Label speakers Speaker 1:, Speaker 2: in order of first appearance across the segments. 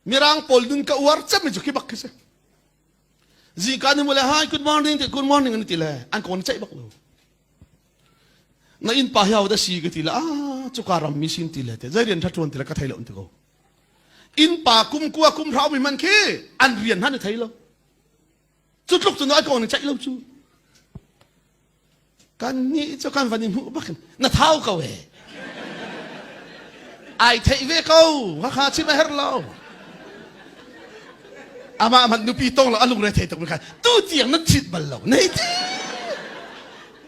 Speaker 1: Mirang pawl nun ka uar cem cu khi bak khi si. Zingka ni mu le hi good morning ti good morning an ti le an kawn ceih bak lo. Na inn pa hi da si ka ti le ah cuka ram mi sin ti le te zei rian tha tuan ti le ka thei lo an ti ko. Inn pa kum kua kum hrau mi man khi an rian han i thei lo. Cu tluk cu na kawn ceih lo cu. Kan nih cu kan van i hmuh bak in na thau ko e. Ai theih ve ko hakha chim a herh lo. Amah man nupi tong lo a lungre thei tuk mi khan tu tiang na thit bal lo nei ti.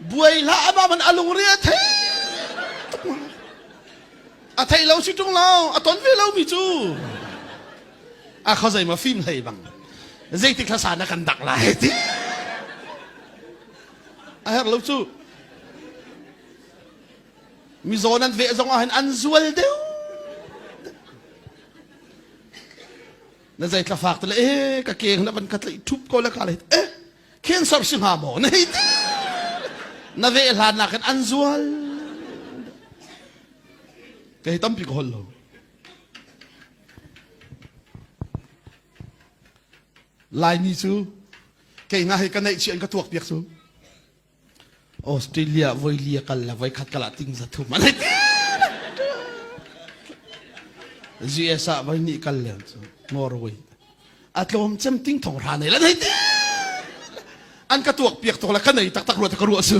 Speaker 1: Buai hlah amah man a lungre a thei tuk ma. A thei lo si tung lo a ton ve lo mi cu. A kho zei ma fim hlei bang. Zeitik hlasa na kan dak lai ti. A herh lo cu. Mizaw nan veh zong ah hin an zual deuh. Na zei tlafak te le eh ka keng na van ka tlaih thup ko le ka le eh cancer si hnga maw na hei ti. Na veh hlan nakin an zual. Kei tampi ka hol lo. Laimi cu kei nga hi ka neih chih an ka tuak piak cu Australia voi li a kal le voi khat kal ah ting za thum an US ah voi nih kal le cu Norway a tlawm cem ting thong ra nei la nei an ka tuak piak tok la ka nei taktak ruat ka ruah su.